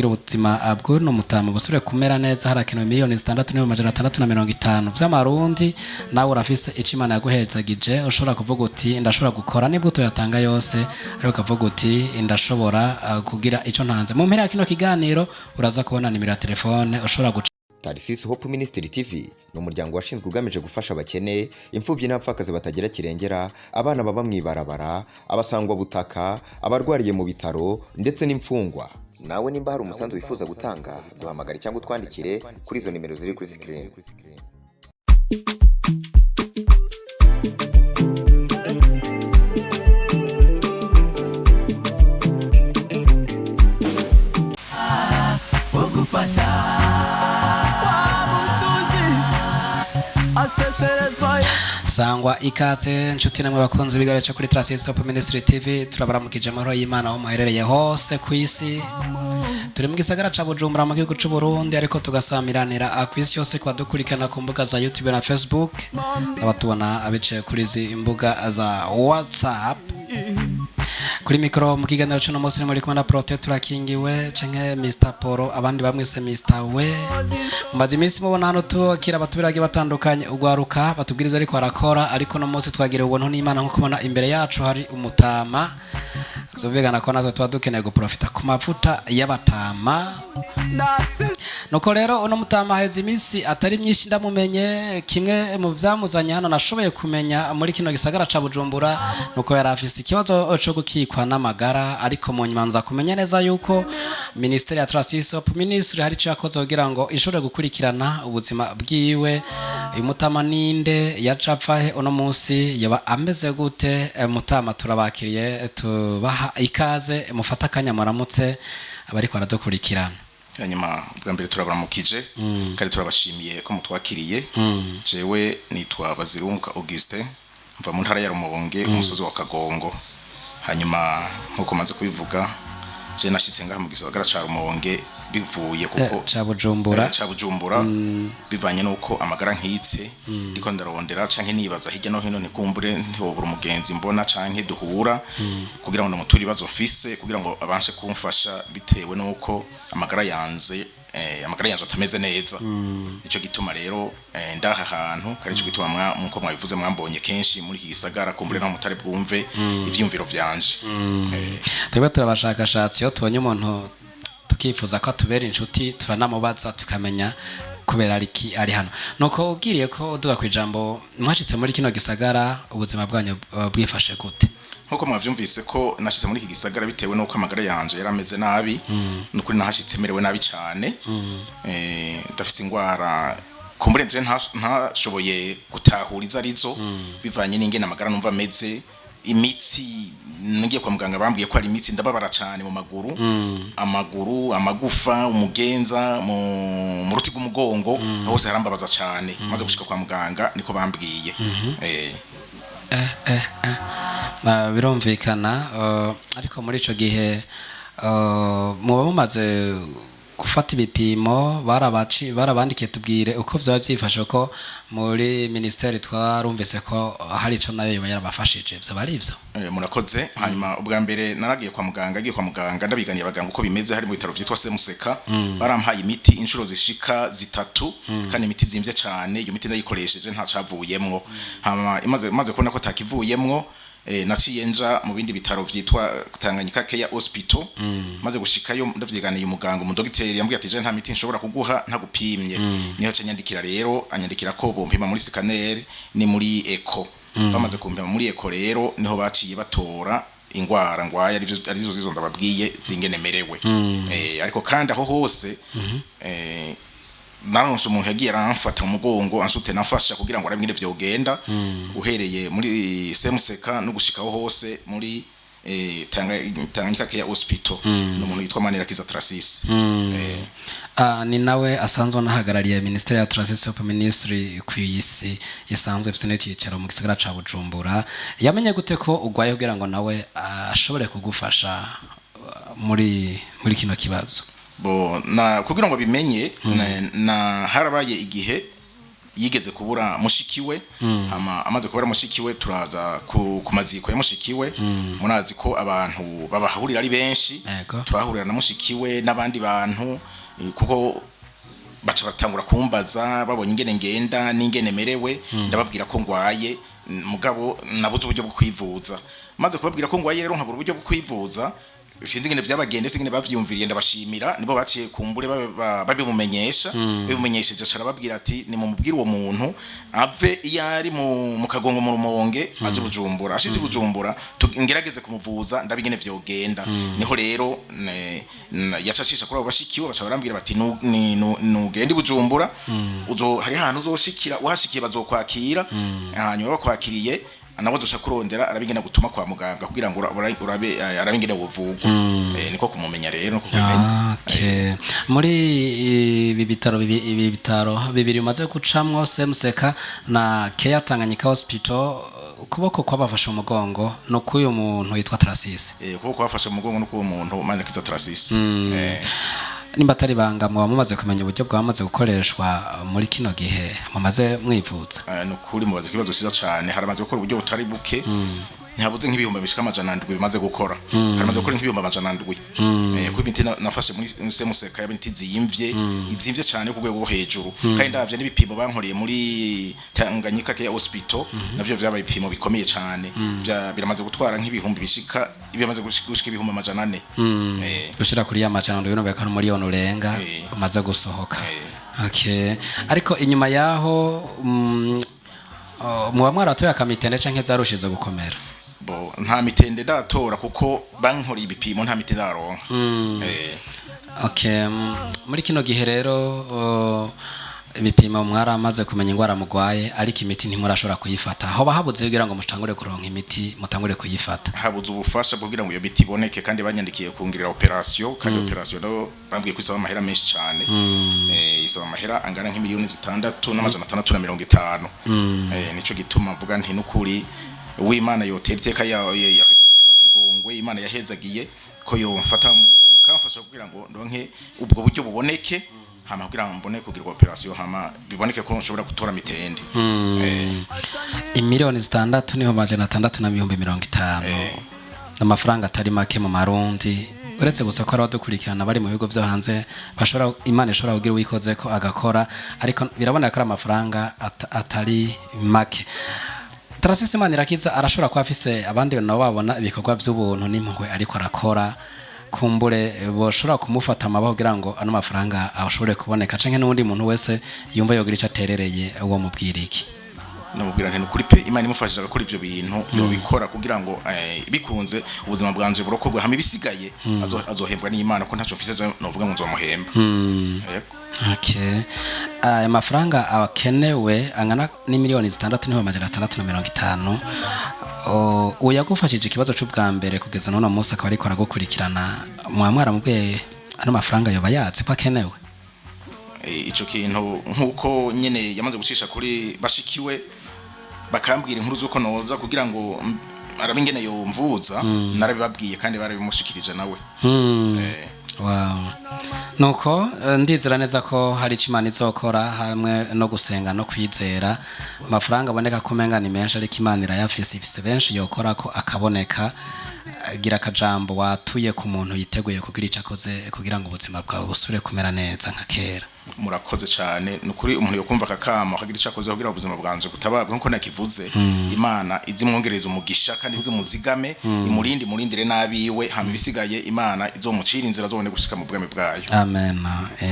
Ubuzima bw'uno mutama busubire kumera neza, harakenewe 6,650,000 vy'amarundi. Nawe urafise ico Imana yaguhezagije, ushobora kuvuga uti: "Ndashobora gukora", nibwo tuyatanga yose, ariko ukavuga uti: "Ndashobora kugira ico ntanze." Mu mpera ya kino kiganiro uraza kubona nimero ya telefone ushobora guca. Tarisisi Hope Ministry TV ni umuryango washinzwe ugamije gufasha abakene, imfubyi n'abapfakazi batagira kirengera, abana baba mu ibarabara, abasangwabutaka, abarwariye mu bitaro ndetse n'imfungwa. Nawe nimba hari umusanzu wifuza gutanga, duhamagare cyangwa utwandikire kuri izo nimero ziri kuri sikirini. Ugufasha wa mutunzi aseserezwa. Sangwa ikaze, nshuti namwe bakunzi b'ikiganiro cyo kuri Trasisi Hope Ministry TV. Turabaramukije, amahoro y'Imana aho muherereye hose ku isi. Turi mu gisagara ca Bujumbura mu gihugu c'u Burundi, ariko tugasamiranira ku isi yose kubadukurikirana ku mbuga za YouTube na Facebook, n'abatubona abicaye kuri izi mbuga za WhatsApp. Kuri mikoro mu kiganiro c'uno munsi muri kumwe na Prote Turakingiwe canke Mr Poro, abandi bamwise Mr We. Mumaze iminsi mubona hano tukira abaturage batandukanye, ugwaruka, batubwira ibyo ariko barakora, ariko no munsi twagiriwe ubuntu n'Imana nko kubona imbere yacu hari umutama. Zumvikana ko natwe tuba dukeneye guprofita ku mavuta y'abatama. Nuko rero uno mutama aheze iminsi atari myinshi ndamumenye. Kimwe mu vyamuzanye hano nashoboye kumenya muri kino gisagara ca Bujumbura nuko yari afise ikibazo co gukikwa n'amagara, ariko mu nyuma nza kumenya neza yuko Ministeri ya Trasisi Hope Ministry hari ico yakoze kugira ngo ishobore gukurikirana ubuzima bwiwe. Uyu mutama ninde? Yaca apfahe? Uno munsi yaba ameze gute? Mutama, turabakiriye, tubaha ikaze, mufate akanya muramutse abariko baradukurikirana. Hanyuma bwa mbere turabaramukije kandi turabashimiye ko mutwakiriye. Jewe nitwa Bazirunguka Augustin, mva mu ntara ya Rumonge, umusozi wa Kagongo. Hanyuma nkuko maze kubivuga, je nashitse ngaha mu gisagara ca Rumonge bivuye kuko Ca Bujumbura. Ca Bujumbura, bivanye nuko amagara nkitse, ndiko ndarondera canke nibaza hirya no hino, ntikumbure ntihobura umugenzi mbona canke duhura kugira ngo ndamuture ibibazo mfise, kugira ngo abashe kumfasha, bitewe nuko amagara yanze amagara yanje atameze neza. Nico gituma rero ndaha hantu, kandi nico gituma nkuko mwabivuze mwambonye kenshi muri iki gisagara, kumbure naho mutari bwumve ivyiyumviro vyanje. Twebwe turabashakashatsi, iyo tubonye umuntu tukifuza ko atubera inshuti turanamubaza tukamenya kubera ariki ari hano. Nuko ubwiriye ko uduga ku ijambo, mwashitse muri kino gisagara ubuzima bwanyu bwifashe gute? Nkuko mwavyumvise ko nashitse muri iki gisagara bitewe nuko amagara yanje yari ameze nabi, nukuri nahashitse merewe nabi cyane. Ndafise ingwara kumbure nje ntashoboye gutahura izo arizo, bivanye n'ingene amagara numva ameze. Imitsi, ngiye kwa muganga bambwiye ko ari imitsi, ndababara cyane mu maguru, amaguru, amagufa, umugenza, mu ruti rw'umugongo, hose harambabaza cyane. Maze gushika kwa muganga niko bambwiye. Birumvikana, ariko muri ico gihe muba mumaze gufata ibipimo, barabaci barabandikiye? Tubwire uko vyaba vyifashe, ko muri ministeri twarumvise ko hari ico nayo yoba yarabafashije, vyaba ari ivyo? Murakoze. Hanyuma ubwa mbere naragiye kwa muganga, agiye kwa muganga ndabiganiye abaganga uko bimeze, hari mu bitaro vyitwa Semuseka. Barampaye imiti inshuro zishika zitatu, kandi imiti zimvye cyane. Iyo miti ndayikoresheje nta cavuyemwo. Hama imaze kubona ko takivuyemwo, naciye nja mu bindi bitaro vyitwa Tanganyika Care Hospital. Maze gushikayo ndavyiganiye umuganga, umudogiteri yambwiye ati: "Je nta miti nshobora kuguha ntagupimye." Niho aca anyandikira rero, anyandikira ko bompima muri scanner ni muri echo. Bamaze kumpima muri echo rero niho baciye batora ingwara ngwaye, arivyo arizo zizo ndababwiye zingene merewe. Ariko kandi aho hose naronse umuntu yagiye aramfata mu mugongo, ansute nafasha kugira ngo arabe ingene vyogenda, uhereye muri Semuseka no gushikaho hose muri Tanganyika Care Hospital. Ni umuntu yitwa Manirakiza Trasis. Ni nawe asanzwe anahagarariye Ministeri ya Trasisi Hope Ministry ku isi, isanzwe ifite n'icyicaro mu gisagara ca Bujumbura. Yamenye gute ko ugwaye kugira ngo nawe ashobore kugufasha muri kino kibazo? Bo na kugira ngo bimenye na harabaye igihe Yigeze kubura mushikiwe, hama amaze kubura mushikiwe turaza ku maziko ya mushikiwe. Murazi ko abantu babahurira ari benshi. Turahurira na mushikiwe n'abandi bantu, kuko baca batangura kumbaza babonye ingene ngenda n'ingene merewe. Ndababwira ko ngwaye, mugabo nabuze uburyo bwo kwivuza. Maze kubabwira ko ngwaye rero nkabura uburyo bwo kwivuza, sinzi ingene vyabagende, sinzi ingene bavyumviriye. Ndabashimira, nibo baciye kumbure babimumenyesha. Bimumenyesheje aca arababwira ati: "Nimumubwire uwo muntu ave iyo ari mu Kagongo, mu Rumonge, aje Bujumbura. Ashize i Bujumbura, ngerageze kumuvuza, ndabe ingene vyogenda." Niho rero yaca acisha kuri abo bashikiwe, baca barambwira bati: "Nugenda i Bujumbura, uzo hari ahantu uzoshikira, uhashikiye bazokwakira, hanyuma bakwakiriye nawe uzoca kurondera arabingene gutuma kwa muganga kugira ngo urabe arabingene wovugwa." Niko kumumenya rero, niko kumenya. Okay. Muri ibi bitaro bibiri bimaze gucamwo, Semuseka na Keya Tanganyika Hospital, ukuboko kwabafashe umugongo no kuyu muntu yitwa Tarasisi? Kuko kwafashe mu mugongo no kuwo muntu Manirakiza Tarasisi. Nimba atari banga, muba mumaze kumenya uburyo bwamaze gukoreshwa muri kino gihe mumaze mwivuza? Ni ukuri mubaza ikibazo cyiza cane. Haramaze gukora uburyo butari buke, ntihabuze nk'ibihumbi bishika 700 bimaze gukora. Haramaze gukora nk'ibihumbi 700. Kuko imiti nafashe muri Semuseka y'imiti zimvye cane ku rwego rwo hejuru, kandi ndavye n'ibipimo bankoreye muri Tanganyika Care Hospital, navyo vyabaye ibipimo bikomeye cane. Biramaze gutwara nk'ibihumbi bishika, biramaze gushika ibihumbi 400. Gushira kuri ya 700, birumva ko ari umuriyoni urenga umaze gusohoka. Okay. Ariko inyuma yaho, oh, muba mwaratoye akamitende canke vyarushize gukomera? Bo, nta mitende ndatora kuko bankoreye ibipimo nta miti ndaronka. Okay. Muri kino gihe rero, ibipimo mwaramaze kumenya ingwara mugwaye, ariko imiti ntimurashobora kuyifata. Hoba habuze kugira ngo mutangure kuronka imiti, mutangure kuyifata? Habuze ubufasha kugira ngo iyo miti iboneke, kandi banyandikiye kungirira operation, kandi operation nayo bambwiye ko isaba amahera menshi cyane. Isaba amahera angana nk'imiliyoni 6,650,000. Nico gituma mvuga nti nukuri uwimana yotera iteka akagira umutima w'ikigongwe, Imana yahezagiye, ko yomfata mu mugongo akamfasha kugira ngo ndonke ubwo buryo buboneke, hama kugira ngo mbone kugirwa operation, hama biboneke ko nshobora gutora mitende. Imiliyoni 6,650,000, amafaranga atari make mu marundi, uretse gusa ko hari abadukurikirana bari mu bihugu vyo hanze bashobora, Imana ishobora kugira uwikoze ko agakora, ariko biraboneka ko ari amafaranga atari make. Tarasisi Manirakiza arashobora kuba afise abandi nabo babona ibikorwa vy'ubuntu n'impuhwe ariko arakora, kumbure boshobora kumufata amaboko kugira ngo ano mafaranga ashobore kuboneka, canke n'uwundi muntu wese yumva yogira ico aterereye, uwo mubwira iki? Namubwira nti nukuri pe, Imana imufashije agakora ivyo bintu, yobikora kugira ngo bikunze ubuzima bwanje burokorwe, hama ibisigaye azohembwa n'Imana, ko ntaco mfise je novuga ngo nzomuhemba. Yego. Okay. Aya mafaranga akenewe angana n'imiliyoni 6,650,000, uyagufashije ikibazo c'ubwa mbere kugeza n'uno munsi akaba ariko aragukurikirana, mwaba mwaramubwiye ano mafaranga yoba yazi ko akenewe? Ico kintu nkuko nyene yamaze gucisha kuri bashikiwe bakambwira inkuru z'uko noza kugira ngo arabe ingene yomvuza, narabibabwiye kandi barabimushikirije nawe. Wow. Nuko ndizera neza ko hari icyo Imana izokora hamwe no gusenga no kwizera. Amafaranga aboneka ko umenga ni menshi, ariko Imana irayafise, ifise benshi yokora ko akaboneka. Gira akajambo watuye ku muntu yiteguye kugira icyo akoze kugira ngo ubuzima bwawe busubire kumera neza nka kera. Murakoze cyane. Ni ukuri umuntu yokumva akakamo akagira icyo akoze kugira ubuzima bwanje butababwe nkuko nakivuze, Imana izimwongereza umugisha kandi izimuzigame, imurinde, imurindire n'abiwe, hama ibisigaye Imana izomucira inzira azobone gushika mu bwami bwayo. Amen.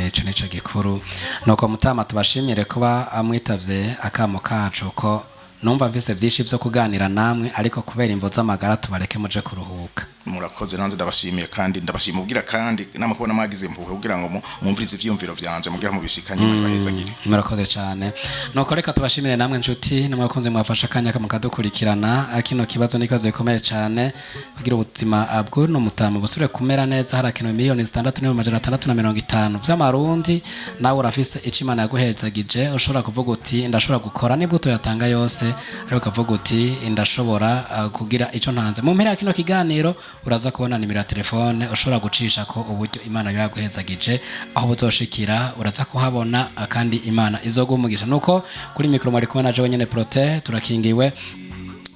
Ico nico gikuru. Nuko mutama, tubashimire kuba amwitavye akamo kacu, ko numva mfise vyinshi vyo kuganira namwe, ariko kubera imvo z'amagara tubareke muje kuruhuka. Murakoze, nanze ndabashimiye, kandi ndabashima ubwira kandi namwe kubona mwagize impuhwe kugira ngo mwumvirize ivyiyumviro vyanje mugira mubishikanye. Imana ibahezagire. Murakoze cyane. Nuko reka tubashimire namwe nshuti n'abakunzi mwafashe akanya mukadukurikirana. Kino kibazo ni ikibazo gikomeye cyane. Kugira ubuzima bw'uno mutama busubire kumera neza harakenewe miliyoni 6,650,000 vy'amarundi. Nawe urafise ico Imana yaguhezagije, ushobora kuvuga uti: "Ndashobora gukora nibwo tuyatanga yose." ufise, ariko ukavuga uti ndashobora kugira ico ntanze. Mu mpera ya kino kiganiro uraza kubona nimero ya telefone ushobora gucisha ko uburyo Imana yaguhezagije, aho buzoshikira uraza kuhabona, kandi Imana izoguha umugisha. Nuko kuri mikoro mwari kumwe na jewe nyene Prote turakingiwe.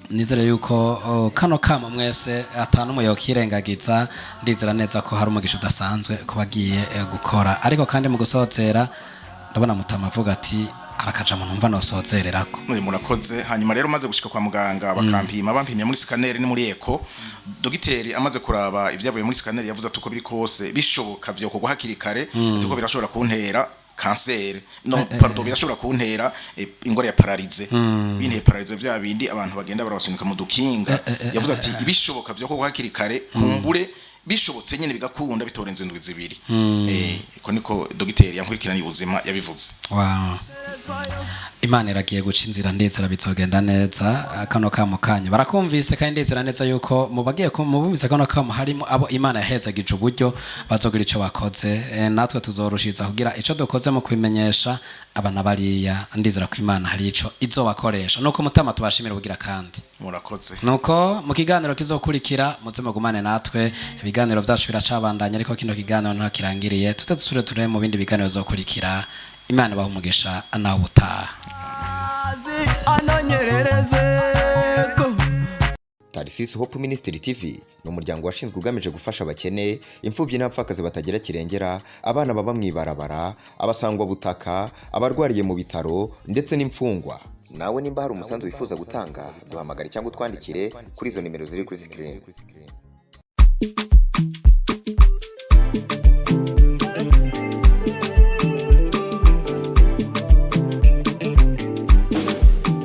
Nizere yuko kano kamo mwese atanu muyokirengagiza. Ndizera neza ko hari umugisha udasanzwe kuba agiye gukora. Ariko kandi mu gusozera, ndabona Mutama avuga ati arakaja mu numva nosozererako. Murakoze. Hanyuma rero maze gushika kwa muganga bakampima, bampimye muri scanner ni muri echo, dogiteri amaze kuraba ivyavuye muri scanner yavuze ati uko biri kose bishoboka vyo kugwa hakiri kare, ati ko birashobora kuntera kanseri, no pardon, birashobora kuntera ingwara ya paralysie. Binteye paralysie, vya bindi abantu bagenda barabasunika mu dukinga. Yavuze ati ibishoboka vyo kugwa hakiri kare, kumbure bishobotse nyene bigakunda bitorenze indwi 2. Ko niko dogiteri yankurikiranye ubuzima yabivuze. Wow. Imana iragiye guca inzira, ndizera bizogenda neza. Kano kamo kanyu barakumvise, kandi ndizera neza yuko mu bagiye mu bumvise kano kamo harimo abo Imana yahezagije uburyo bazogira ico bakoze. Natwe tuzorushiza kugira ico dukoze mu kubimenyesha abana bariya. Ndizera ko Imana hari ico izobakoresha. Nuko Mutama tubashimira ubugira kandi. Murakoze. Nuko mu kiganiro kizokurikira muze mugumane natwe. Ibiganiro byacu biracabandanya, ariko kino kiganiro ntaho kirangiriye. Tuze dusubire turebe mu bindi biganiro bizokurikira. Imana ibahe umugisha, nawe ubutaha. Anonyererezeko. Tarisisi Hope Ministry TV ni umuryango washinzwe ugamije gufasha abakene, imfubyi n'abapfakazi batagira kirengera, abana baba mu ibarabara, abasangwabutaka, abarwariye mu bitaro ndetse n'imfungwa. Nawe nimba hari umusanzu wifuza gutanga, duhamagare cyangwa utwandikire kuri izo nimero ziri kuri screen.